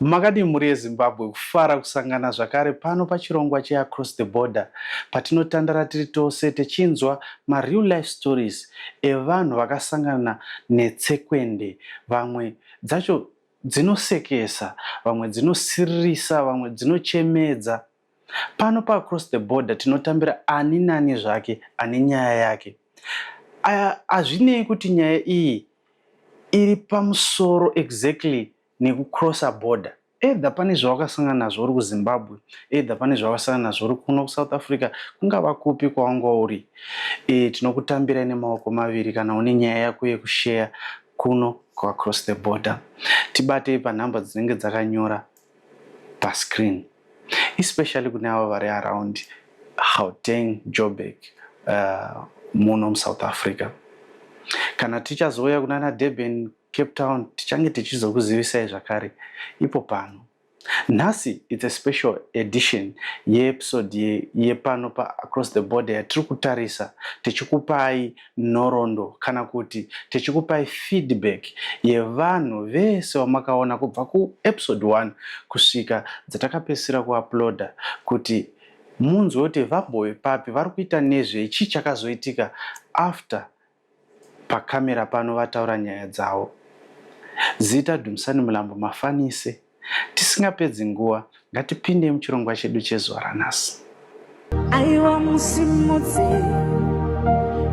Makadii mhuri yeZimbabwe, kufara kusangana zvakare pano pachirongwa cheAcross the Border patinotandara tiri tose tichinzwa mareal life stories evanhu vakasangana netsekwende, vamwe dzacho dzinosekesa, vamwe dzinosiririsa, vamwe dzinochemedza. Pano paAcross the Border tinotambira ani nani zvake ane nyaya yake. Hazvinei kuti nyaya iyi iri pamusoro exactly nekucrosser border either pane zvawakasangana nazvo uri kuZimbabwe, either pane zvawakasangana nazvo uri kuno kuSouth Africa, kungava kupi kwawanga uri. E, tinokutambirai nemaoko maviri kana une nyaya yako yekusheya kuno kuAcross the Border. Tibatei panhamba dzinenge dzakanyora pascreen, especially kune avo vari around Gauteng, Joburg, muno muSouth Africa. Kana tichazouya kunana Durban, Cape Town tichange tichizokuzivisai zvakare ipo pano. Nhasi it's a special edition yeepisode yepano paAcross the Border yatiri kutarisa tichikupai nhoroondo kana kuti tichikupai feedback yevanhu vese vamakaona kubva kuepisode 1 kusvika dzatakapedzisira kuuploader kuti munzwe kuti vambove papi, vari kuita nezvei, chii chakazoitika after pakamera pano vataura nyaya dzavo. Zita Dumisani Mulambo Mafanise. Tisingapedzi nguva, ngatipindei muchirongwa chedu chezuva ranhasi. Aiwa musimudze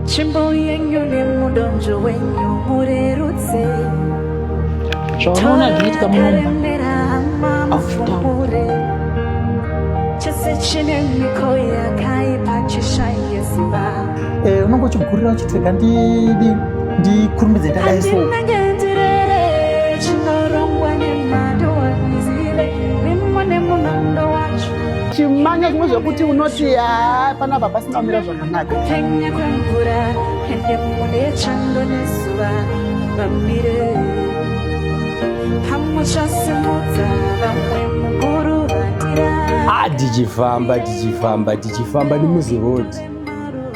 tsvimbo yenyu nemudonzvo wenyu murerutse. Zvaunoona zvinoitika muno mumba hauzvitauri. Chese chine miko yakaipa chishaye simba. Eh, unonge uchigurira uchiti rega ndidi ndikurumidze ndadai so Handinenge ndirere chinorongwa nemhando handizive mimo nemunondo wacho. Chimanya zvimwe zvekuti unoti haa panapa pasina kumira zvakanaka. Kupenya kwemvura ende mune chando nezuva vamire pamwe chasimudza vamwe muguruvanira. Ah, tichifamba tichifamba tichifamba nemuziroad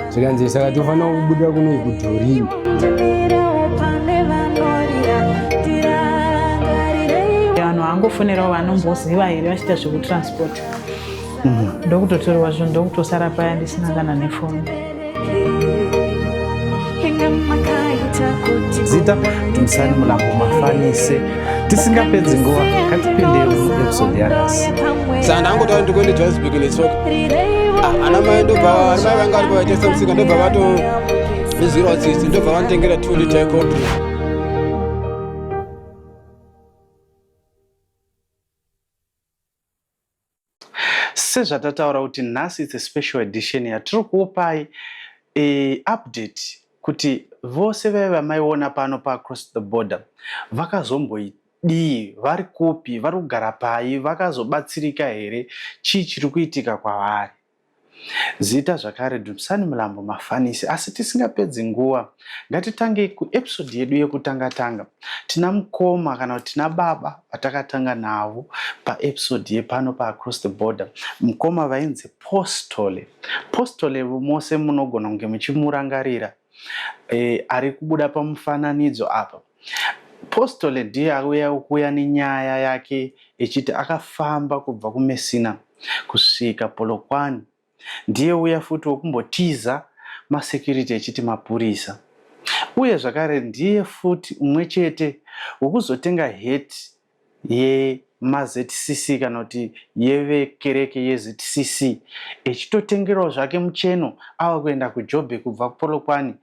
zvikanzi saka tofanira kubuda kuno kudhorini. Ndimirewo pane vanorira ndirangarireiwo. Vanhu vangofonerawo vanomboziva here vachiita zvekutransport ndokutotorwa zvinhu ndokutosara paya ndisina kana nefoni. Inga makaita kuti Zita Dumisani Mulambo Mafanise. Tisingapedzi nguva, ngatipindei muepisode yanhasi. Saka ndangotaura ndikuende Johannesburg netsoka. Ah, ana mai ndobva ana mai vanga varipo vaitengesa musika ndobva vatondizwirawo tsitsi ndobva vanditengera 2 liter yecold drink. Sezvatataura kuti nhasi it's a special edition yatiri kuupai e, update kuti vose vaive vamaiona pano paAcross the Border vakazomboidii, vari kupi, vari kugara pai, vakazobatsirika here, chii chiri kuitika kwavari. Zita zvakare Dumisani Mulambo Mafanisi. Asi tisingapedzi nguva, ngatitangei kuepisode yedu yekutanga tanga. Tina mukoma kana kuti tina baba vatakatanga navo paepisode yepano paAcross the Border. Mukoma vainzi Postole. Postole mose munogona kunge muchimurangarira. E, ari kubuda pamufananidzo apa. Postole ndiye auya kuuya nenyaya yake echiti akafamba kubva kuMessina kusvika Polokwane. Ndiye uya futi wekumbotiza masecurity echiti mapurisa. Uye zvakare ndiye futi umwe chete wekuzotenga hat yemaZCC kana kuti yevekereke yeZCC echitotengerawo zvake mucheno ava kuenda kuJoburg kubva kuPolokwane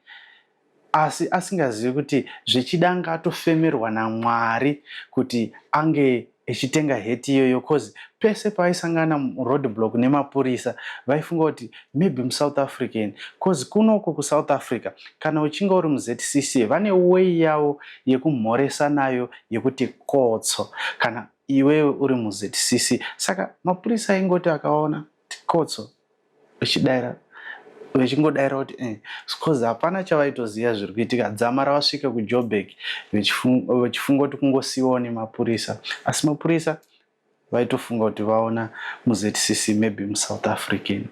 asi asingazivi kuti zvichida anga atofemerwa naMwari kuti ange echitenga heti iyoyo coz pese pavaisangana muroad block nemapurisa vaifunga kuti maybe muSouth African coz kunoko kuSouth Africa kana uchinge uri muZCC vane way yavo yekumhoresa nayo yekuti kotso kana iwewe uri muZCC saka mapurisa aingoti akaona kotso vechidaira vechingodaira kuti eh, cause hapana chavaitoziva zviri kuitika dzamara vasvika kuJoburg vechifunga kuti kungosiiwawo nemapurisa asi mapurisa vaitofunga kuti vaona muZCC maybe muSouth African.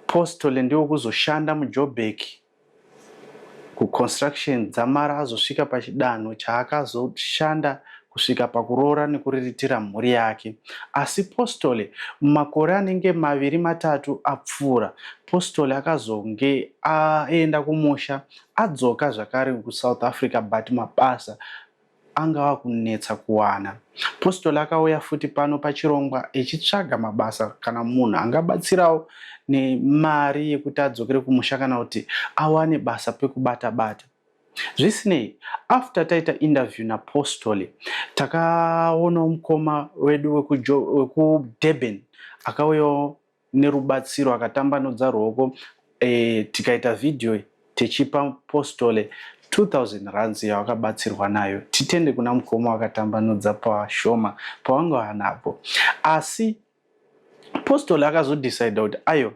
Postole ndiwo kuzoshanda muJoburg kuconstruction dzamara azosvika pachidanho chaakazoshanda. kusvika pakuroora nekuriritira mhuri yake. Asi Postole mumakore anenge maviri matatu apfuura, Postole akazonge aenda kumusha adzoka zvakare kuSouth Africa but mabasa anga ava kunetsa kuwana. Postole akauya futi pano pachirongwa echitsvaga mabasa kana munhu angabatsirawo nemari yekuti adzokere kumusha kana kuti awane basa pekubata bata. Zvisinei, after taita interview naPostole, takaonawo mukoma wedu wekuDurban akauyawo nerubatsiro akatambanudza ruoko tikaita vhidhiyo tichipa Postole 2000 rands yawakabatsirwa nayo. Titende kuna mukoma wakatambanudza pashoma pawanga wanapo. Asi Postole akazodecida kuti ayo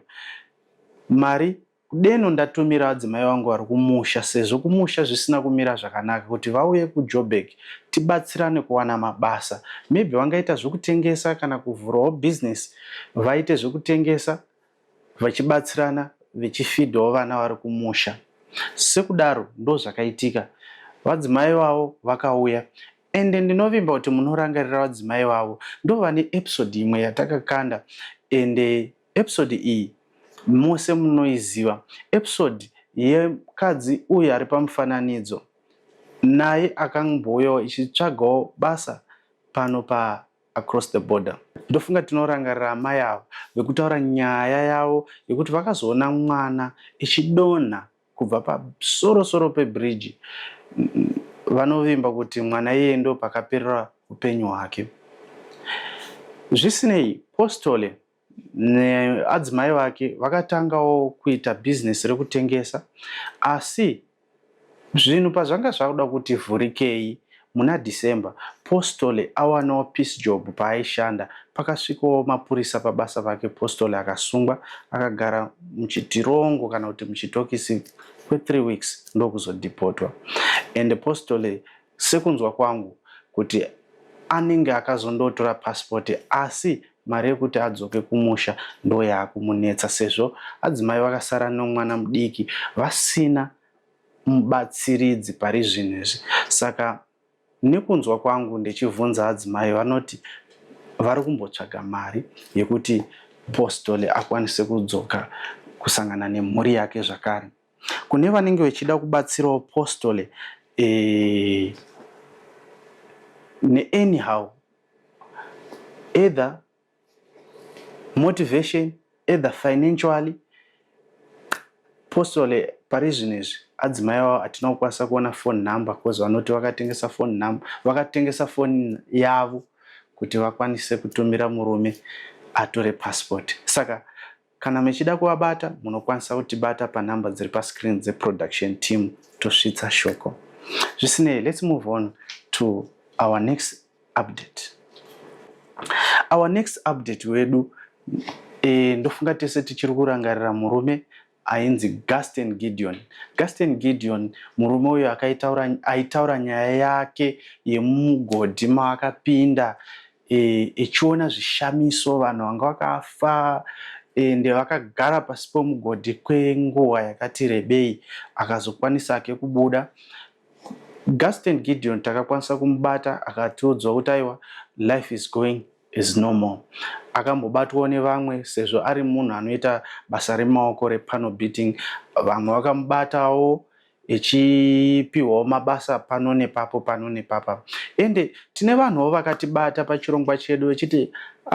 mari deno ndatumira vadzimai vangu vari kumusha sezvo kumusha zvisina kumira zvakanaka kuti vauye kuJoburg tibatsirane kuwana mabasa. Maybe vangaita zvekutengesa kana kuvhurawo business vaite zvekutengesa vachibatsirana vechifidhawo vana vari kumusha. Sekudaro ndozvakaitika. Vadzimai vavo vakauya ende ndinovimba kuti munorangarira vadzimai vavo ndovane episode imwe yatakakanda ende episode iyi mose munoiziva episode yemukadzi uyu ari pamufananidzo naye akambouyawo ichitsvagawo basa pano pa Across the Border. Ndofunga tinorangarira amai ava vekutaura nyaya yavo yekuti vakazoona mwana ichidonha kubva pasorosoro pebhiriji. Vanovimba kuti mwana iyeye ndo pakaperera upenyu hwake. Zvisinei, Postole neadzimai vake vakatangawo kuita bhizinesi rekutengesa asi zvinhu pazvanga zvakuda kuti vhurikei muna December, Postole awanawo piece job paaishanda. Pakasvikawo mapurisa pabasa pake, Postole akasungwa akagara muchitirongo kana kuti muchitokisi kwe3 weeks ndokuzodhipotwa. And Postole sekunzwa kwangu kuti anenge akazondotora pasipoti asi mari yekuti adzoke kumusha ndo yaakumunetsa sezvo adzimai vakasara nomwana mudiki vasina mubatsiridzi pari zvinhu izvi. Saka nekunzwa kwangu ndichivhunza adzimai vanoti vari kumbotsvaga mari yekuti Postole akwanise kudzoka kusangana nemhuri yake zvakare. Kune vanenge vechida kubatsirawo Postole neanyhow, either motivation, either financially, Postole pari zvino izvi adzimai vavo hatina kukwanisa kuona phone number cause vanoti vakatengesa phone number, vakatengesa phone yavo kuti vakwanise kutumira murume atore passport. Saka kana muchida kuvabata munokwanisa kutibata panhamba dziri pascreen dzeproduction team tosvitsa shoko. Zvisinei, let's move on to our next update. Our next update wedu ndofunga tese tichiri kurangarira murume ainzi Gaston Gideon. Gaston Gideon murume uyu aitaura nyaya yake yemumugodhi maakapinda echiona zvishamiso, vanhu vanga vakafa ende vakagara pasi pomugodhi kwenguva yakati rebei, akazokwanisa ake kubuda. Gaston Gideon takakwanisa kumubata akatiudzawo kuti aiwa, life is going is normal. Akambobatwawo nevamwe sezvo ari munhu anoita basa remaoko repanel beating, vamwe vakamubatawo echipiwawo mabasa pano nepapo pano nepapa. Ende tine vanhuwo vakatibata pachirongwa chedu vechiti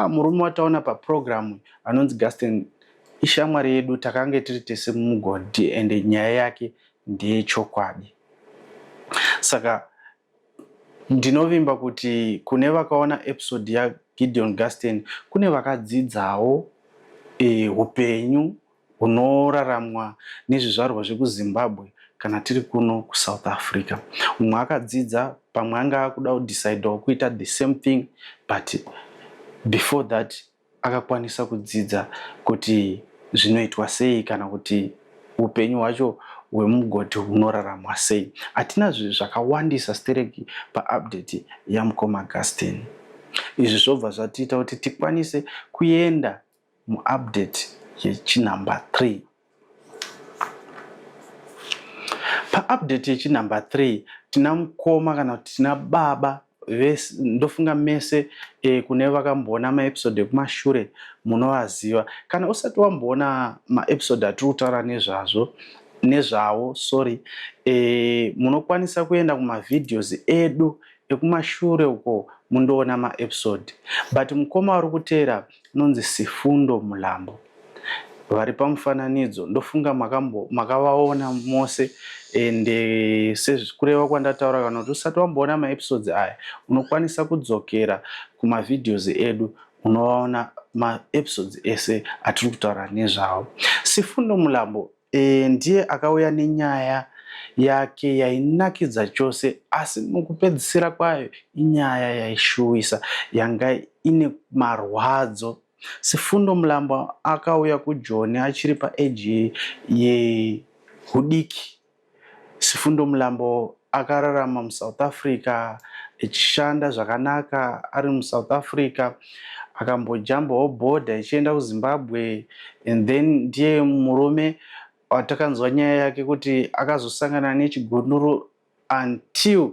murume wataona papurogiramu anonzi Gaston ishamwari yedu, takange tiri tese mumugodhi ende nyaya yake ndeyechokwadi. Saka ndinovimba kuti kune vakaona episode yaGideon Gaston kune vakadzidzawo upenyu hunoraramwa nezvizvarwa zvekuZimbabwe kana tiri kuno kuSouth Africa. Umwe akadzidza, pamwe anga akuda kudecidawo kuita the same thing, but before that akakwanisa kudzidza kuti zvinoitwa sei kana kuti upenyu hwacho hwemugodhi hunoraramwa sei. Hatina zvinhu zvakawandisa stereki paupdate yamukoma Gaston. Izvi zvobva zvatiita kuti tikwanise kuenda muupdate yechinumber 3. Paupdate yechinumber 3 tina mukoma kana kuti tina baba Ndofunga mese kune vakamboona maepisode ekumashure munovaziva. Kana usati wamboona maepisode atiri kutaura nezvazvo nezvawo sorry munokwanisa kuenda kumavideos edu ekumashure uko mundoona maepisode. But mukoma vari kuteera anonzi Sifundo Mulambo vari pamufananidzo ndofunga makavaona mose ende sekureva kwandataura kana kuti usati wamboona maepisodes aya unokwanisa kudzokera kumavideos edu unovaona maepisodes ese atiri kutaura nezvawo. Sifundo Mulambo ndiye akauya nenyaya yake yainakidza chose asi mukupedzisira kwayo inyaya yaishuwisa yanga ine marwadzo. Sifundo Mulambo akauya kuJoni achiri paeji yehudiki. Sifundo Mulambo akararama muSouth Africa achishanda zvakanaka ari muSouth Africa akambojambawo bhodha achienda kuZimbabwe and then ndiye murume watakanzwa nyaya yake kuti akazosangana nechigunduru until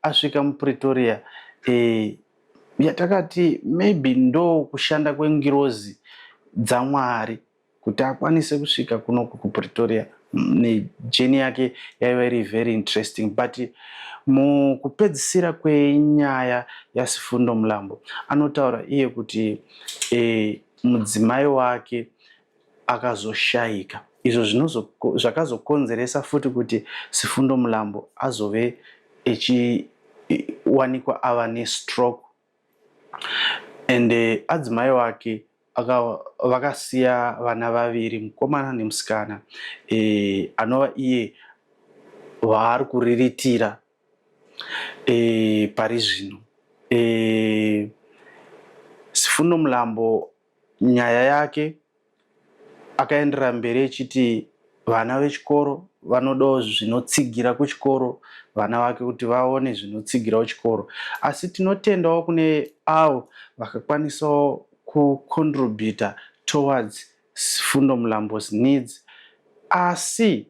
asvika muPretoria yatakati maybe ndo kushanda kwengirozi dzaMwari kuti akwanise kusvika kunoku kuPretoria nejourney yake yaiva iri very interesting. But mukupedzisira kwenyaya yaSifundo Mulambo anotaura iye kuti mudzimai wake akazoshayika, izvo zvakazokonzeresa futi kuti Sifundo Mulambo azove echiwanikwa ava nestroke. Ende adzimai wake vakasiya vana vaviri, mukomana nemusikana, anova iye waari kuriritira pari zvino. Sifundo Mulambo nyaya yake akaenderera mberi echiti vana vechikoro vanodawo zvinotsigira kuchikoro, vana vake kuti vaone zvinotsigirawo chikoro. Asi tinotendawo kune avo vakakwanisawo kucontributa towards Sifundo Mulambo's needs. Asi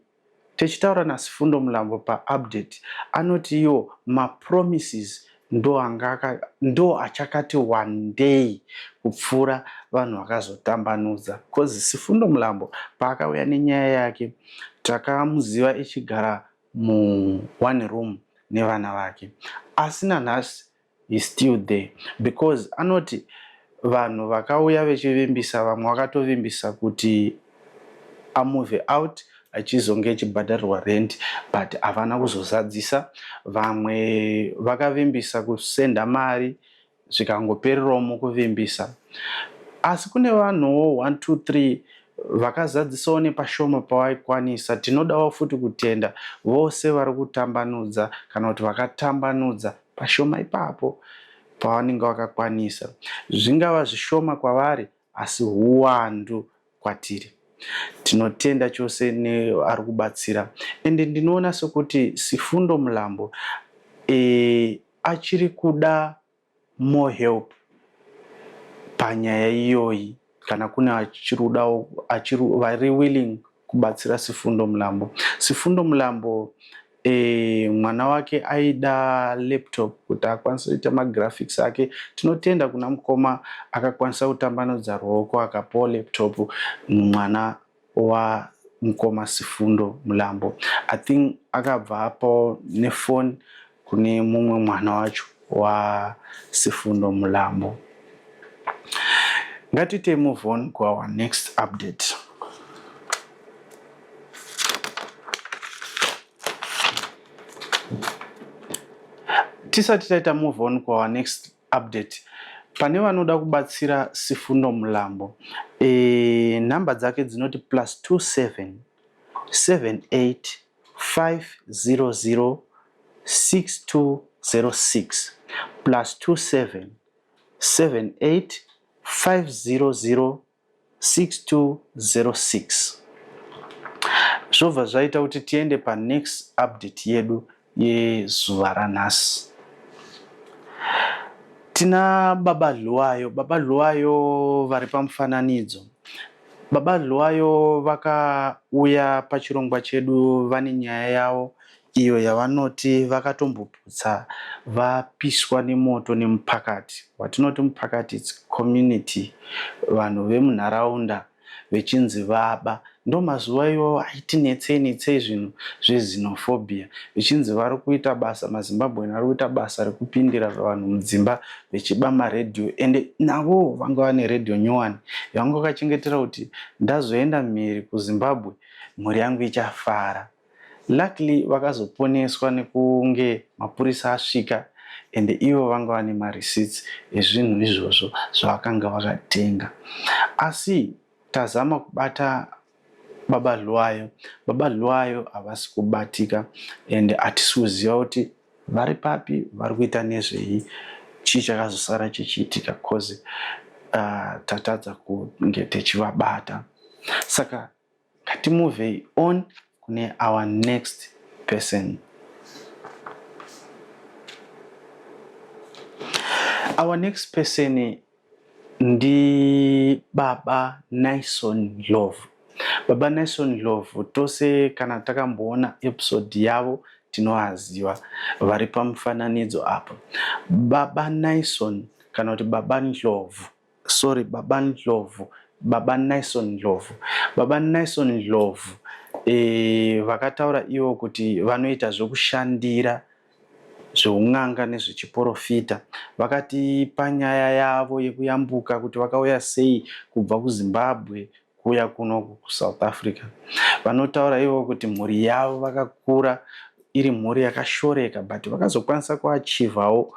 Tichitaura naSifundo Mulambo paupdate anoti iwo mapromises ndo achakati wandei kupfuura vanhu vakazotambanudza coz Sifundo Mulambo paakauya nenyaya yake takamuziva echigara mu one room nevana vake asi nanhasi He's still there because anoti vanhu vakauya vechivimbisa vamwe vakatovimbisa kuti amove out achizonge echibhadharirwa rent but havana kuzozadzisa. Vamwe vakavimbisa kusenda mari zvikangopererawo mukuvimbisa. Asi kune vanhuwo 1 2 3 vakazadzisawo nepashoma pavaikwanisa. Tinodawo futi kutenda vose vari kutambanudza kana kuti vakatambanudza pashoma ipapo pavanenge vakakwanisa. Zvingava zvishoma kwavari asi huwandu kwatiri. Tinotenda chose neari kubatsira. Ende ndinoona sekuti Sifundo Mulambo achiri kuda more help panyaya iyoyi kana kune achirudawo achiri vari willing kubatsira Sifundo Mulambo. Sifundo Mulambo mwana wake aida laptop kuti akwanise kuita magraphics ake. Tinotenda kuna mukoma akakwanisa kutambanudza ruoko akapawo laptop mwana wamukoma Sifundo Mulambo. I think akabva apawo nefoni kune mumwe mwana wacho waSifundo Mulambo. Ngatite move on ku our next update. Tisati taita move on ku our next update, pane vanoda kubatsira Sifundo Mulambo, nhamba dzake dzinoti +27 78 500 6206 +27 78 500 6206. Zvobva zvaita kuti tiende panext update yedu yezuva ranhasi. Tina Baba Dluwayo. Baba Dluwayo vari pamufananidzo. Baba Dluwayo vakauya pachirongwa chedu vane nyaya yavo. iyo yavanoti vakatomboputsa vapiswa nemoto nemupakati. Watinoti mupakati its community, vanhu vemunharaunda vechinzi vaba. Ndomazuva iwawo aiti netsei netsei zvinhu zve-xenophobia, vechinzi vari kuita basa, maZimbabwean ari kuita basa rekupindira vanhu mudzimba vechiba maredhiyo, ende navowo vanga vane redhiyo nyowani yavanga vakachengetera kuti ndazoenda mhiri kuZimbabwe mhuri yangu ichafara. Luckily vakazoponeswa nekunge mapurisa asvika ende ivo vanga vane mareceipts ezvinhu izvozvo zvavakanga vakatenga. Asi tazama kubata Baba Dhluwayo, Baba Dhluwayo havasi kubatika ende hatisi kuziva kuti vari papi, vari kuita nezvei, chii chakazosara chichiitika cause tatadza kunge tichivabata. Saka ngatimuvei on kune our next person. Our next person ndi Baba Naison Ndlovu. Baba Naison Ndlovu tose kana takamboona episode yavo tinovaziva, vari pamufananidzo apa. Baba Naison kana kuti Baba Ndlovu, sorry, Baba Ndlovu, Baba Naison Ndlovu. Baba Naison Ndlovu vakataura ivo kuti vanoita zvekushandira zveun'anga nezvechiporofita. Vakatipa nyaya yavo yekuyambuka kuti vakauya sei kubva kuZimbabwe kuuya kuno kuSouth Africa. Vanotaura ivo kuti mhuri yavo vakakura iri mhuri yakashoreka, but vakazokwanisa kuachivhawo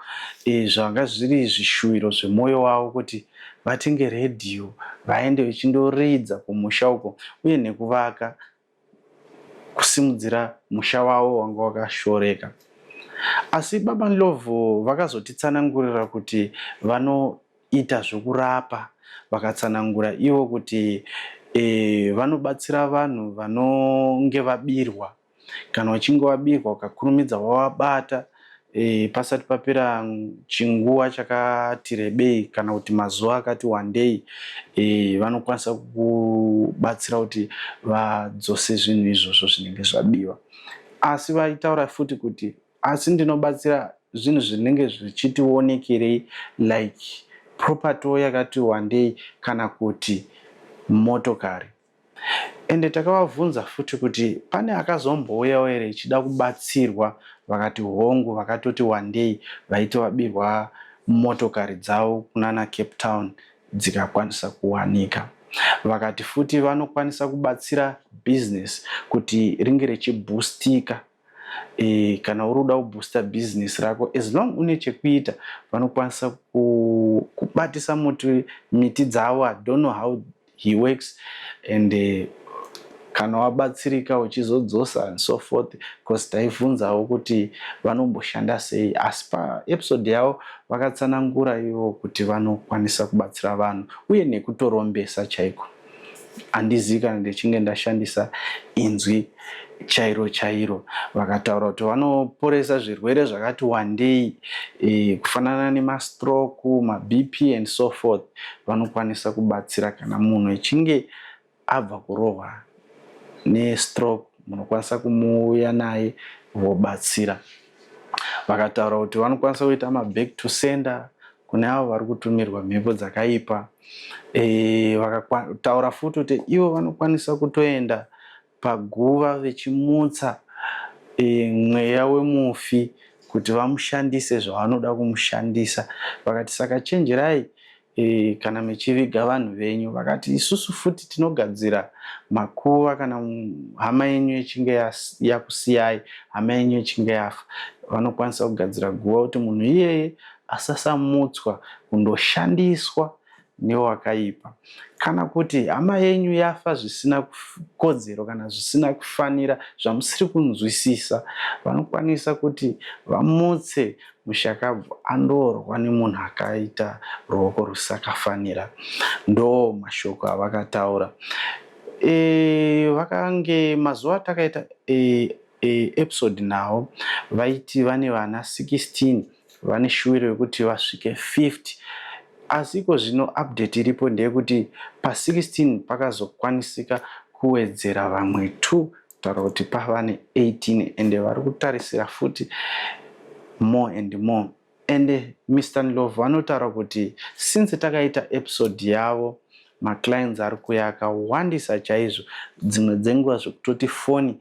zvanga zviri zvishuwiro zvemwoyo wavo kuti vatenge redhiyo vaende vechindoridza kumusha uko, uye nekuvaka kusimudzira musha wavo wanga wakashoreka. Asi Baba Ndlovu vakazotitsanangurira kuti vanoita zvekurapa, vakatsanangura ivo kuti vanobatsira vanhu vanonge vabirwa. Kana uchinge wabirwa ukakurumidza wavabata pasati papera chinguva chakati rebei kana kuti mazuva akati wandei, vanokwanisa kukubatsira kuti vadzose zvinhu izvozvo zvinenge zvabiwa. Asi vaitaura futi kuti asi ndinobatsira zvinhu zvinenge zvichitionekerei like property yakati wandei kana kuti motokari. Ende takavabvunza futi kuti pane akazombouyawo here echida kubatsirwa vakati hongu, vakatoti wandei vaiti vabirwa motokari dzavo kunana Cape Town dzikakwanisa kuwanika. Vakati futi vanokwanisa kubatsira business kuti ringe richibhustika. Kana uri kuda kubooster business rako, as long une chekuita, vanokwanisa kubatisa muti miti dzavo. I don't know how he works, and kana wabatsirika uchizodzosa and so forth, because taibvunzawo kuti vanomboshanda sei, asi paepisode yavo vakatsanangura ivo kuti vanokwanisa kubatsira vanhu uye nekutorombesa chaiko. Handizivi kana ndichinge ndashandisa inzwi chairo chairo. Vakataura kuti vanoporesa zvirwere zvakati wandei, kufanana nemastroke, maBP and so forth. Vanokwanisa kubatsira kana munhu echinge abva kurohwa nestroke, munokwanisa kumuuya naye vobatsira. Vakataura kuti vanokwanisa kuita maback to sender kune avo vari kutumirwa mhepo dzakaipa. Vakataura futi kuti ivo vanokwanisa kutoenda paguva vechimutsa mweya wemufi kuti vamushandise zvavanoda kumushandisa. Vakati saka chenjerai kana mechiviga vanhu venyu. Vakati isusu futi tinogadzira makuva kana hama yenyu ichinge yakusiyai, hama yenyu ichinge yafa, vanokwanisa kugadzira guva kuti munhu iyeye asasamutswa kundoshandiswa newakaipa, kana kuti hama yenyu yafa zvisina kodzero kana zvisina kufanira zvamusiri kunzwisisa, vanokwanisa kuti vamutse mushakabvu andorwa nemunhu akaita ruoko rusakafanira. Ndo mashoko avakataura. Vakange mazuva atakaita episode nawo vaiti vane vana 16, vane shuwiro yekuti vasvike 50, asi iko zvino update iripo ndeyekuti pa16 pakazokwanisika kuwedzera vamwe 2. Kutaura kuti pava ne18, ende vari kutarisira futi more and more. Ende Mr Ndlovu vanotaura kuti since takaita episode yavo, maclients ari kuuya akawandisa chaizvo. Dzimwe dzenguva zvekutoti foni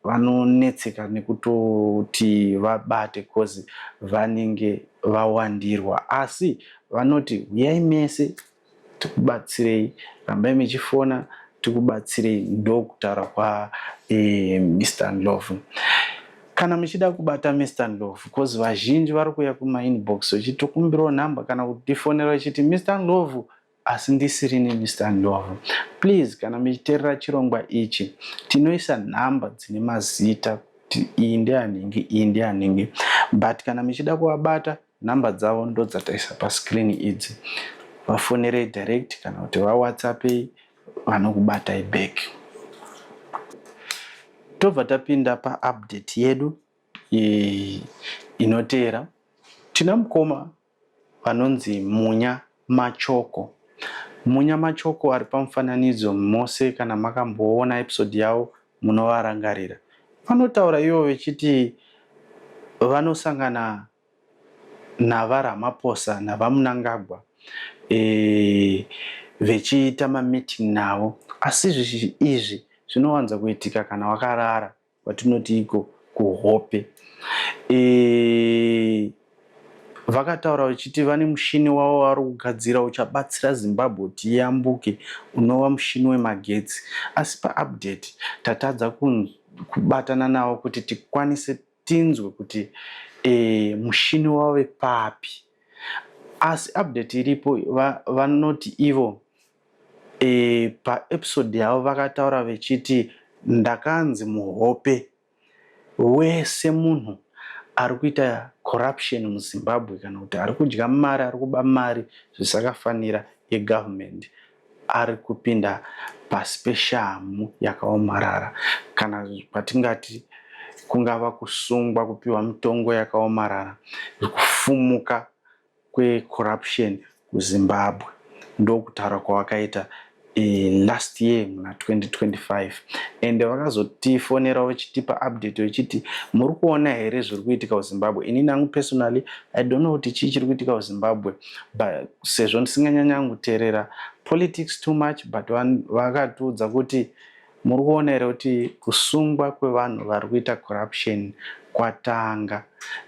vanonetseka nekutoti vabate, 'cause vanenge vawandirwa. Asi vanoti uyai mese tikubatsirei, rambai muchifona tikubatsirei. Ndokutaura kwaMr Ndlovu. Kana muchida kubata Mr Ndlovu, 'cause vazhinji vari kuuya kumainbox vachitokumbirawo nhamba kana kutifonera vachiti Mr Ndlovu, asi ndisiri neMr Ndlovu, please, kana muchiteerera chirongwa ichi, tinoisa nhamba dzine mazita kuti iyi ndeyanhingi, iyi ndeyanhingi. But kana muchida kuvabata, nhamba dzavo ndodzataisa pascreen idzi. Vafonerei direct kana kuti vawhatsappei, vanokubatai back. Tobva tapinda paupdate yedu inoteera. Tina mukoma vanonzi Munya Machoko. Munya Machoko ari pamufananidzo mose. Kana makamboona episode yavo, munovarangarira. Vanotaura ivo vechiti vanosangana navaRamaphosa navaMnangagwa vechiita mameeting navo. Asi izvi zvinowanza kuitika kana wakarara, kwatinoti iko kuhope. Vakataura vachiti vane mushini wavo wavari kugadzira uchabatsira Zimbabwe kuti iyambuke, unova mushini wemagetsi. Asi paupdate tatadza kubatana navo kuti tikwanise tinzwe kuti mushini wave papi. Asi update iripo, vanoti ivo paepisode yavo vakataura vechiti, "Ndakanzi muhope wese munhu ari kuita corruption muZimbabwe, kana kuti ari kudya mari, ari kuba mari zvisakafanira yegovernment, ari kupinda pasi peshamhu yakaomarara," kana kwatingati kungava kusungwa, kupiwa mitongo yakaomarara, kufumuka kwecorruption kuZimbabwe. Ndokutaura kwavakaita last year muna 2025. Ende vakazotifonera vachitipa update vechiti, "Muri kuona here zviri kuitika kuZimbabwe?" Inini hangu personally, I don't know kuti chii chiri kuitika kuZimbabwe, but sezvo ndisinganyanya kuteerera politics too much, but vakatiudza kuti, "Muri kuona here kuti kusungwa kwevanhu vari kuita corruption kwatanga?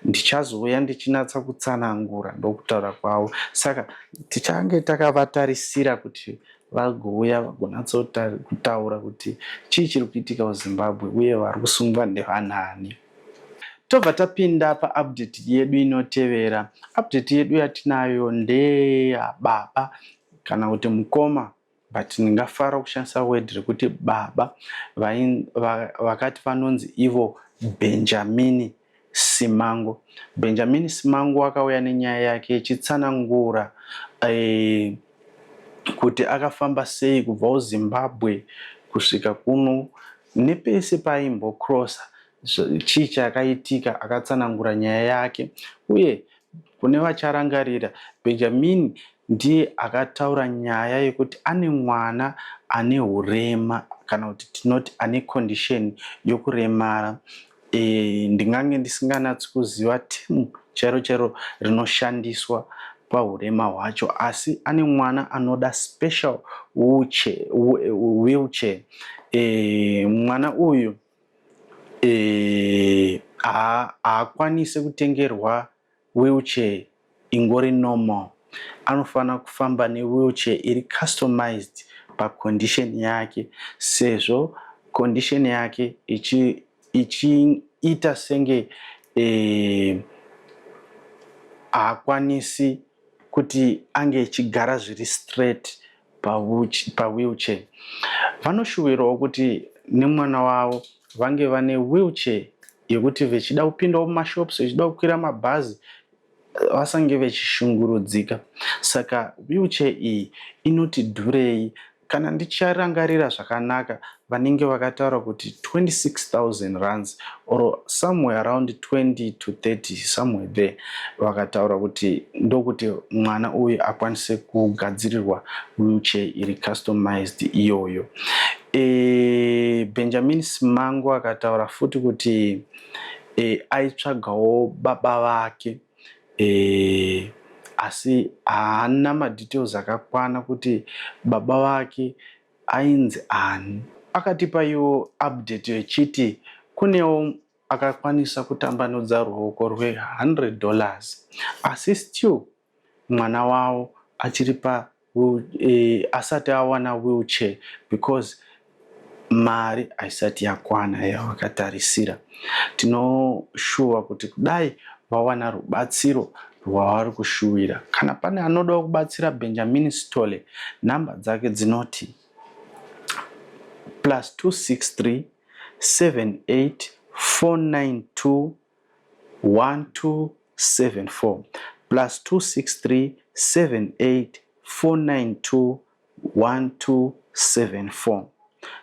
Ndichazouya ndichinatsa kutsanangura." Ndokutaura kwavo. Saka tichange takavatarisira kuti vagouya vagonatsa kutaura kuti chii chiri kuitika kuZimbabwe uye vari kusungwa ndevanani. Tobva tapinda paupdate yedu inotevera. Update yedu yatinayo ndeyababa kana kuti mukoma, but ndingafara kushandisa word rekuti baba, vakati vanonzi ivo Benjamini Simango. Benjamini Simango akauya nenyaya yake ichitsanangura kuti akafamba sei kubva kuZimbabwe kusvika kuno, nepese paimbocrossa, chii chakaitika. Akatsanangura nyaya yake. Uye kune vacharangarira, Benjamin ndiye akataura nyaya yekuti ane mwana ane urema, kana kuti tinoti ane condition yokuremara. Ndingange ndisinganatsi kuziva term chairo chairo rinoshandiswa paurema hwacho, asi ane mwana anoda special wheelchair. Mwana uyu haakwanisi kutengerwa wheelchair ingori normal. Anofanira kufamba newheelchair iri customized pacondition yake, sezvo condition yake ichiita senge haakwanisi kuti ange achigara zviri straight pawheelchair. Vanoshuwirawo kuti nemwana wavo vange vane wheelchair yekuti vechida kupindawo mumashops, vechida kukwira mabhazi, vasange vechishungurudzika. Saka wheelchair iyi inoti dhurei. Kana ndicharangarira zvakanaka, vanenge vakataura kuti 26,000 rands or somewhere around 20 to 30, somewhere there. Vakataura kuti ndokuti mwana uyu akwanise kugadzirirwa wheelchair iri customized iyoyo. Benjamin Simango akataura futi kuti aitsvagawo baba vake, asi haana madetails akakwana kuti baba vake ainzi ani. Akatipa iwo update yechiti kunewo akakwanisa kutambanudza ruoko rwe$100, asi still mwana wavo achiri pa asati awana wheelchair because mari haisati yakwana yavakatarisira. Tinoshuva kuti kudai vawana rubatsiro rwavari kushuwira. Kana pane anodawo kubatsira Benjamin Sithole, nhamba dzake dzinoti +263 78 492 1274, +263 78 492 1274.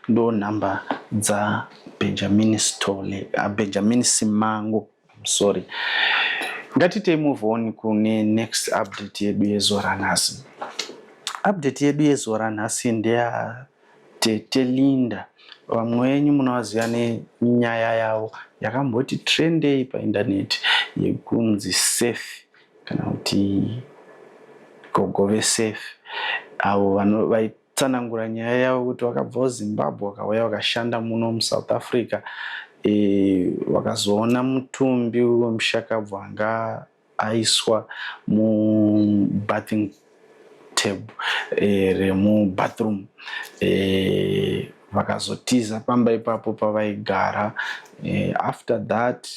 Ndo nhamba dzaBenjamin Sithole, Benjamin Simango, I'm sorry. Ngatitei move on kune next update yedu yezuva ranhasi. Update yedu yezuva ranhasi ndeya Tete Linda. Vamwe venyu munovaziva nenyaya yavo yakamboti trendei paindaneti yekunzi safe kana kuti gogo vesafe, avo vaitsanangura nyaya yavo kuti vakabva kuZimbabwe, vakauya vakashanda muno muSouth Africa, vakazoona mutumbi wemushakabvu anga aiswa mubathing tub remubathroom. Vakazotiza pamba ipapo pavaigara. After that,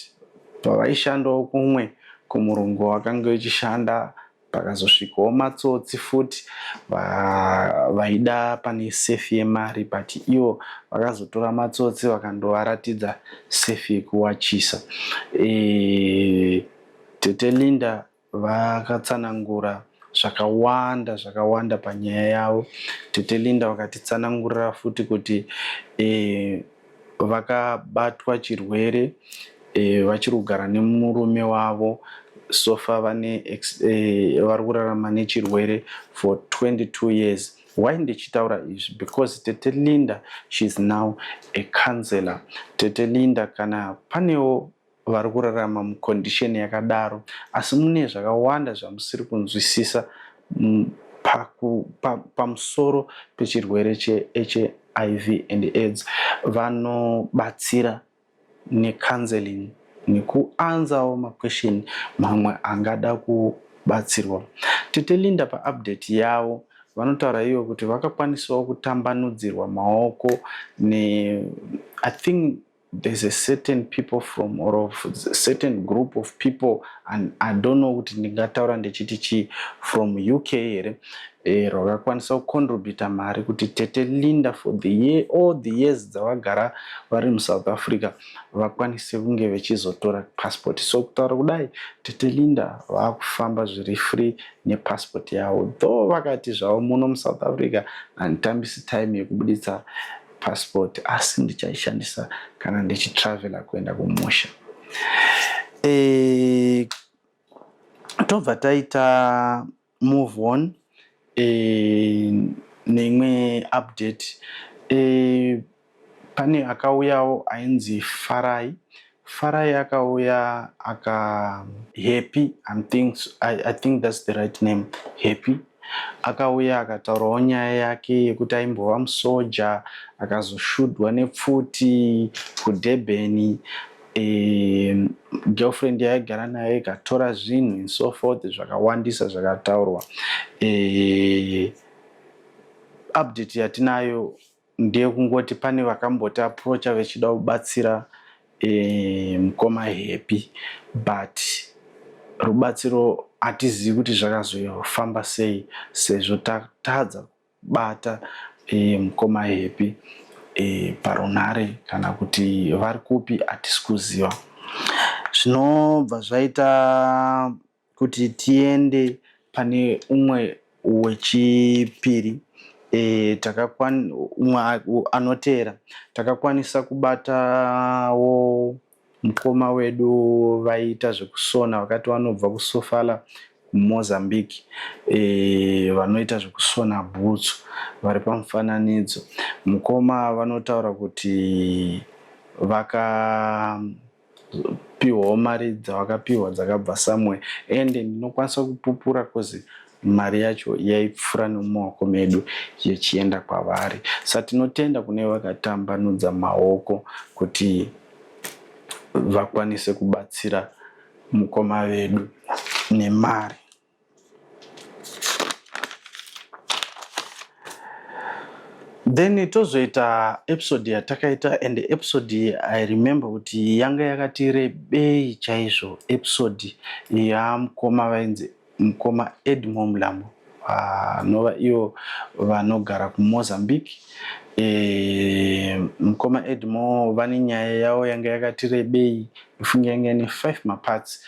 pavaishandawo kumwe kumurungu wakanga uchishanda, pakazosvikawo matsotsi futi vaida pane sefi yemari, but ivo vakazotora matsotsi vakandovaratidza sefi yekuwachisa. Tete Linda vakatsanangura zvakawanda zvakawanda panyaya yavo. Tete Linda vakatitsanangurira futi kuti vakabatwa chirwere vachiri kugara nemurume wavo. So far vane vari kurarama nechirwere for 22 years. Why ndichitaura izvi? Because Tete Linda, she is now a counselor. Tete Linda, kana panewo vari kurarama mucondition yakadaro asi mune zvakawanda zvamusiri kunzwisisa pamusoro pechirwere cheHIV and AIDS, vanobatsira necounseling nekuanswerwo maquestion mamwe angada kubatsirwa. Tete Linda paupdate yavo vanotaura ivo kuti vakakwanisawo kutambanudzirwa maoko ne, I think there's a certain people from or of certain group of people, and I don't know kuti ndingataura ndichiti chii, from UK here, rwakakwanisa kucontributa mari kuti Tete Linda for the year, all the years dzavagara vari muSouth Africa, vakwanise kunge vechizotora passport. So kutaura kudai, Tete Linda vaakufamba zviri free nepassport yavo, though vakati zvavo muno muSouth Africa handitambisi time yekubuditsa passport, asi ndichaishandisa kana ndichitravela kuenda kumusha. Tobva taita move on neimwe update. Pane akauyawo ainzi Farai. Farai akauya aka Happy, I think that's the right name, Happy. Akauya akataurawo nyaya yake yekuti aimbova musoja, akazoshudwa nepfuti kuDurban, girlfriend yaaigara nayo ikatora zvinhu and so forth. Zvakawandisa zvakataurwa. Update yatinayo ndeyekungoti pane vakamboti approacha vechida kubatsira mukoma Happy, but rubatsiro hatizivi kuti zvakazofamba sei sezvo tatadza kubata mukoma Happy parunhare kana kuti vari kupi hatisi kuziva. Zvinobva zvaita kuti tiende pane umwe wechipiri, umwe anoteera. Takakwanisa kubatawo mukoma wedu vaiita zvekusona, vakati vanobva kuSofala kuMozambique, vanoita zvekusona bhutsu. vari pamufananidzo. Mukoma vanotaura kuti vakapiwawo mari dzavakapiwa dzakabva somewhere ende ndinokwanisa kupupura coz mari yacho yaipfuura nemumaoko medu yechienda kwavari. Sa tinotenda kune vakatambanudza maoko kuti vakwanise kubatsira mukoma vedu nemari. Then tozoita episode yatakaita and episode iyi I remember kuti yanga yakati rebei chaizvo episode yamukoma vainzi mukoma Edmore Mlambo vanova ivo vanogara kuMozambique. E, mukoma Edmore vane nyaya yavo yanga yakati rebei ndofunga yanga ine 5 maparts.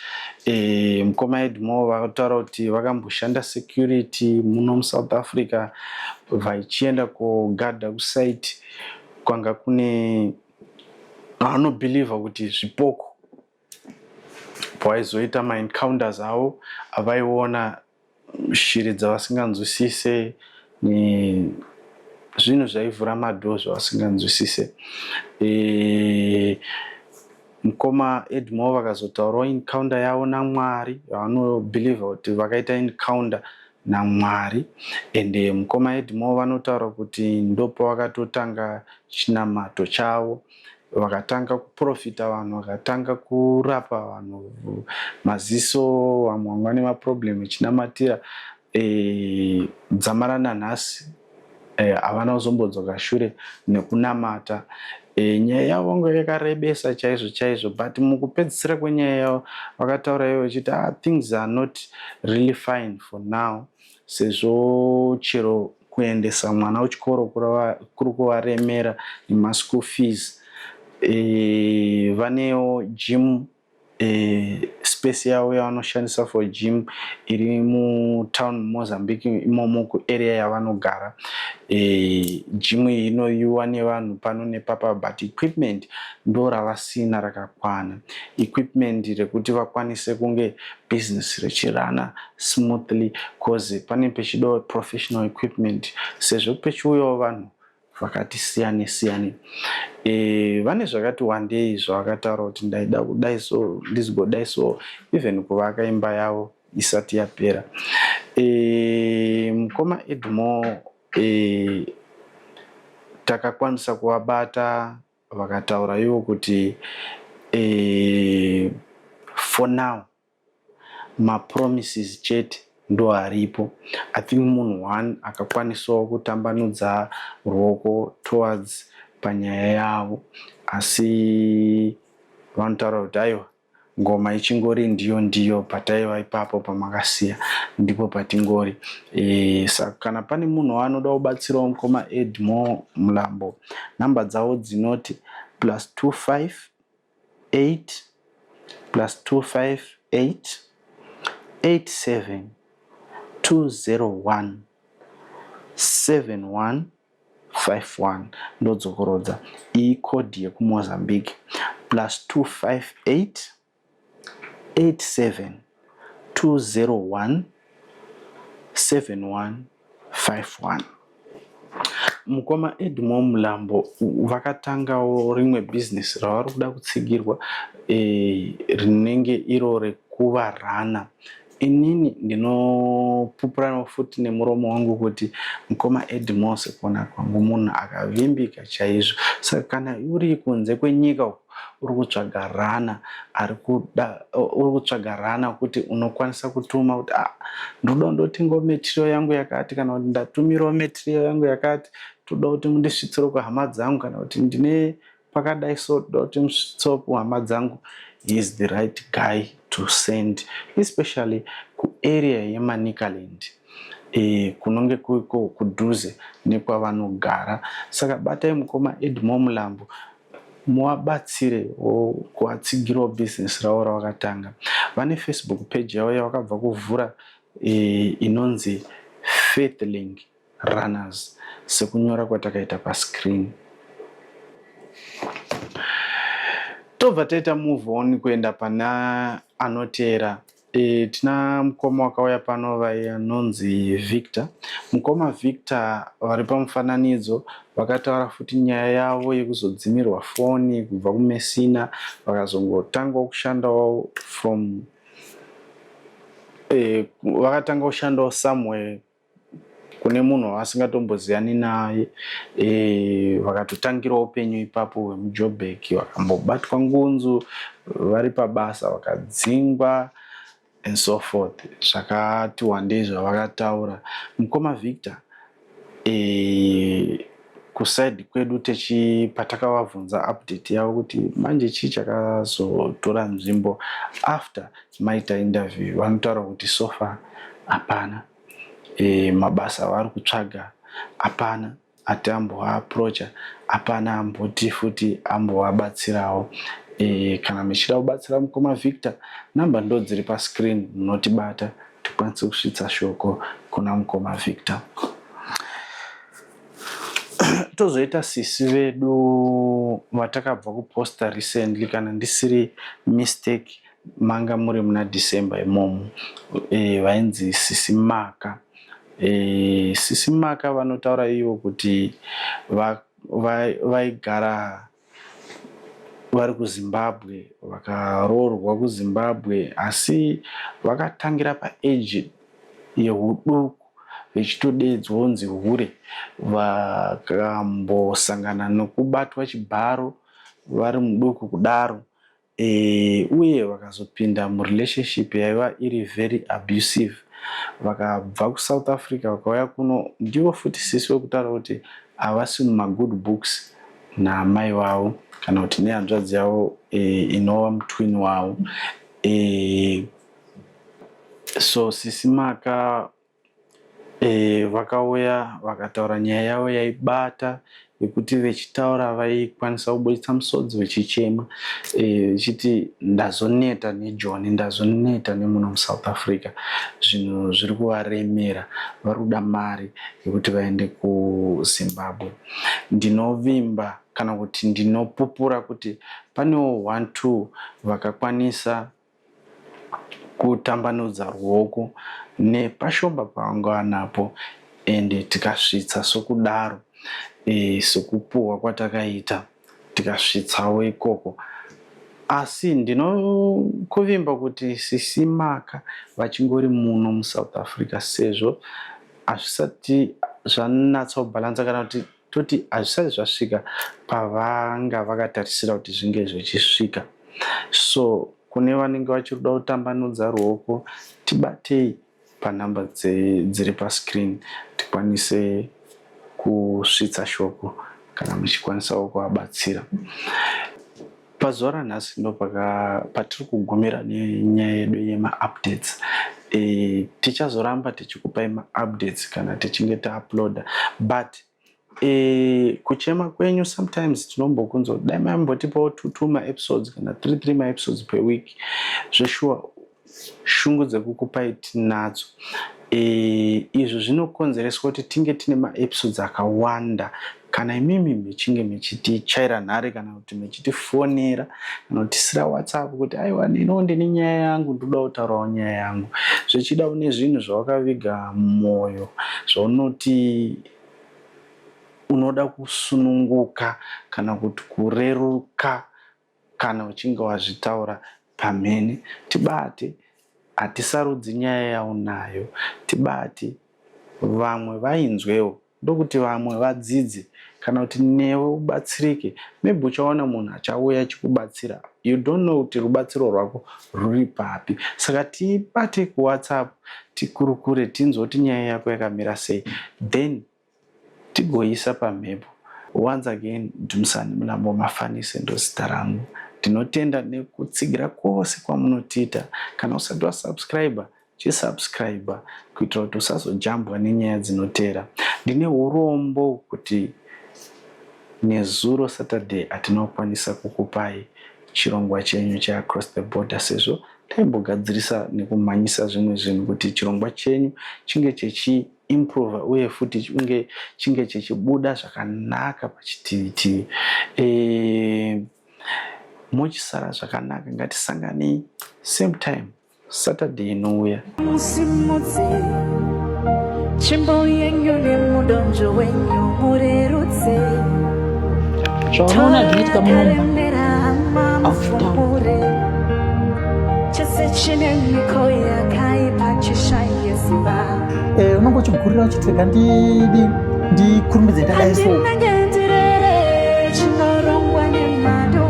E, mukoma Edmore vakataura kuti vakamboshanda security muno muSouth Africa vachienda kogadha kusite kwanga kune vanobhilivha kuti zvipoko pavaizoita maencounters avo avaiona shiri dzavasinganzwisise nezvinhu zvaivhura madhoo zvavasinganzwisise. E, mukoma Edmore vakazotaurawo encounter yavo naMwari yavanobhilivha kuti vakaita encounter naMwari ende mukoma Edmore vanotaura kuti ndopavakatotanga chinamato chavo vakatanga kuprofita vanhu vakatanga kurapa vanhu maziso vamwe vanga vane maproblem echinamatira e, dzamara nanhasi e, havana kuzombodzoka shure nekunamata e, nyaya yavo vanga yakarebesa chaizvo chaizvo but mukupedzisira kwenyaya yavo vakataura ivo vachiti ah, things are not really fine for now sezvo chero kuendesa mwana kuchikoro kuri kuvaremera nemaschool fees. E, vanewo gym e, space yavo yavanoshandisa for gym iri mutown Mozambique imomo kuarea yavanogara. E, gym iyi inoyiwa nevanhu pano nepapa but equipment ndo ravasina rakakwana. Equipment rekuti vakwanise kunge business richirana smoothly cause pane pechidawo professional equipment sezvo pechiuyawo vanhu vakati siyane siyane. E, vane zvakati wandei zvavakataura kuti ndaida kudai so ndizigodai so even kuvaka imba yavo isati yapera. E, mukoma Edmore e, takakwanisa kuvabata vakataura ivo kuti e, for now mapromises chete ndo aripo. I think munhu one akakwanisawo kutambanudza ruoko towards panyaya yavo asi vanotaura kuti aiwa ngoma ichingori ndiyo ndiyo pataiva ipapo pamakasiya ndipo patingori. E, saka kana pane munhu waanoda kubatsirawo mukoma Edmore Mlambo namba dzavo dzinoti plus 25 8 plus 258 87 201 71 51 ndodzokorodza iyi code yekuMozambique plus 258 87 201 7151. Mukoma Edmore Mlambo vakatangawo rimwe bhizinesi ravari kuda kutsigirwa e, rinenge iro rekuvarana. Inini ndinopupuranawo futi nemuromo wangu kuti mukoma Edmore sekuona kwangu munhu akavimbika chaizvo. Saka kana uri kunze kwenyika uko uri kutsvaga rana ari kuda uri kutsvaga rana kuti unokwanisa kutuma kuti ah ndoda ndotengawo material yangu yakati kana kuti ndatumirawo material yangu yakati toda kuti mundisvitsire kuhama dzangu kana kuti ndine pakadai so toda kuti musvitsewo kuhama dzangu. He is the right guy to send especially kuarea yeManicaland e, kunonge kuiko kudhuze nekwavanogara. Saka batai mukoma Edmore Mulambo muvabatsire kuvatsigirawo business ravo ravakatanga. Vane Facebook page yavo yavakabva kuvhura e, inonzi Faithlink Runners sekunyora kwatakaita pascreen. Tobva taita move on kuenda pana anoteera. Tina mukoma wakauya pano vanonzi Victor. Mukoma Victor vari pamufananidzo vakataura futi nyaya yavo yekuzodzimirwa foni kubva kuMessina, vakazongotangawo kushandawo from vakatanga kushandawo somewhere kune munhu wavasingatomboziyani naye, vakatotangirawo upenyu ipapo hwemuJoburg. Vakambobatwa ngunzu vari pabasa, vakadzingwa and so forth. Zvakati wandei zvavakataura mukoma Victor. Kuside kwedu techi patakavabvunza update yavo kuti manje chii chakazotora nzvimbo after maita interview, vanotaura kuti so far hapana mabasa avari kutsvaga, hapana ati ambovaapproacha, hapana amboti futi ambovabatsirawo. Kana muchida kubatsira mukoma Victor, namba ndo dziri pascreen, munotibata tikwanise kusvitsa shoko kuna mukoma Victor. Tozoita sisi vedu vatakabva kuposta recently, kana ndisiri mistake manga muri muna December imomo, vainzi sisi Maka. Sisi Maka vanotaura ivo kuti vaigara vari kuZimbabwe, vakaroorwa kuZimbabwe, asi vakatangira paage yeuduku vechitodedzwa kunzi hure. Vakambosangana nokubatwa chibharo vari muduku kudaro, uye vakazopinda murelationship yaiva iri very abusive. Vakabva kuSouth Africa vakauya kuno. Ndivo futi sisi vekutaura kuti havasi mumagood books naamai vavo kana kuti nehanzvadzi yavo inova mutwin wavo. So sisi Maka vakauya vakataura nyaya yavo yaibata yekuti vechitaura vaikwanisa kubuditsa musodzi vechichema, vechiti ndazoneta nejoni, ndazoneta nemuno muSouth Africa, zvinhu zviri kuvaremera, vari kuda mari yekuti vaende kuZimbabwe. Ndinovimba kana kuti ndinopupura kuti panewo one two vakakwanisa kutambanudza ruoko nepashoma pavanga vanapo, ende tikasvitsa sokudaro, sekupuhwa kwatakaita tikasvitsawo ikoko. Asi ndinokuvimba kuti sisi Maka vachingori muno muSouth Africa, sezvo hazvisati zvanatsobhalansa, kana kuti toti hazvisati zvasvika pavanga vakatarisira kuti zvinge zvichisvika. So kune vanenge vachiri kuda kutambanudza ruoko, tibatei panhamba dziri pascreen tikwanise kusvitsa shoko kana muchikwanisawo kuvabatsira. Pazuva ranhasi ndo patiri kugumira nenyaya yedu yemaupdates. Tichazoramba tichikupai maupdates kana tichinge tauploada, but kuchema kwenyu sometimes tinombokunzwa, dai maimbotipawo two two maepisodes kana three three maepisodes per week. Zveshuwa shungu dzekukupai tinadzo. Izvo zvinokonzereswa kuti tinge tine maepisodes akawanda kana imimi michinge muchitichaira nhare kana kuti muchitifonera kana kutisira WhatsApp kuti aiwa, neniwo ndine nyaya yangu, ndoda kutaurawo nyaya yangu. Zvichida une zvinhu zvawakaviga mumwoyo zvaunoti unoda kusununguka kana kuti kureruka kana uchinge wazvitaura pamhene. Tibate, hatisarudzi nyaya yaunayo. Tibate, vamwe vainzwewo, ndokuti vamwe vadzidze kana kuti newe ubatsirike. Maybe uchaona munhu achauya achikubatsira. You don't know kuti rubatsiro rwako rwuri papi. Saka tibate kuWhatsApp, tikurukure, tinzwe kuti nyaya yako yakamira sei, then tigoisa pamhepo. Once again, Dumisani Mulambo Mafanise ndozita rangu. Ndinotenda nekutsigira kwose kwamunotiita. Kana usati wasubscribe, chisubscribe kuitira kuti usazojambwa nenyaya dzinotera. Ndine urombo kuti nezuro Saturday hatina kukwanisa kukupai chirongwa chenyu cheAcross the Border, sezvo taimbogadzirisa nekumhanyisa zvimwe zvinhu kuti chirongwa chenyu chinge chechiimprova uye futi chinge chichibuda zvakanaka pachitivitivi. Muchisara zvakanaka, ngatisanganei same time. Saturday inouya. Musimudze tsvimbo yenyu nemudonzvo wenyu murerutse. Zvaunoona zvinoitika munomba Karemera hama mufumure. Chese chine miko yakaipa chishaye simba. Unonge uchigurira uchiti rega ndidi ndikurumidze ndadai so. Handinenge ndirere chinorongwa nemado,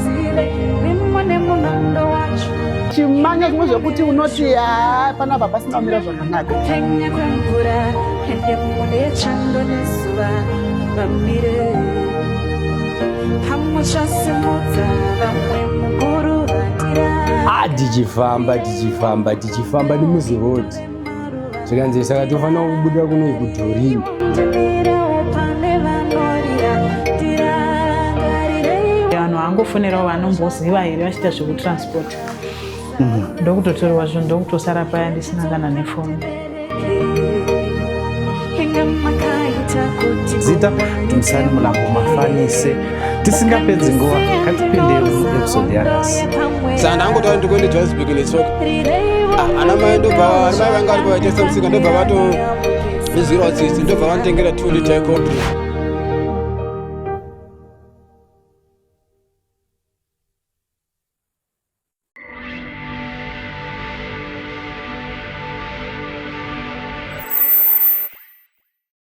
zive mimo nemunondo wacho. Chimanya zvimwe zvekuti unoti, "Ha, panapa pasina kumira zvakanaka." Kupenya kwemvura ende mune chando nezuva vamire pamwe chasimudza vamwe mukuru vatira. Ah, tichifamba, tichifamba, tichifamba nemuziroad, zvikanzi saka tofanira kubuda kuno kuDoreen. Ndimirawo pane vanorira, tirangarirei. Vanhu vangofonerawo vanomboziva here vachiita zvekutransport, ndokutotorwa zvinhu, ndokutosara paya ndisina kana nefoni. Inga makaita kuti Zita Dumisani Mulambo Mafanise. Tisingapedzi nguva, ngatipinde muepisode yanhasi. Saka ndangotaura ndikuende Johannesburg netsoka. Ah, ana mai ndobva, ana mai vanga varipo vaitengesa musika, ndobva vatondinzwirawo tsitsi, ndobva vanditengera 2 liter yecold drink.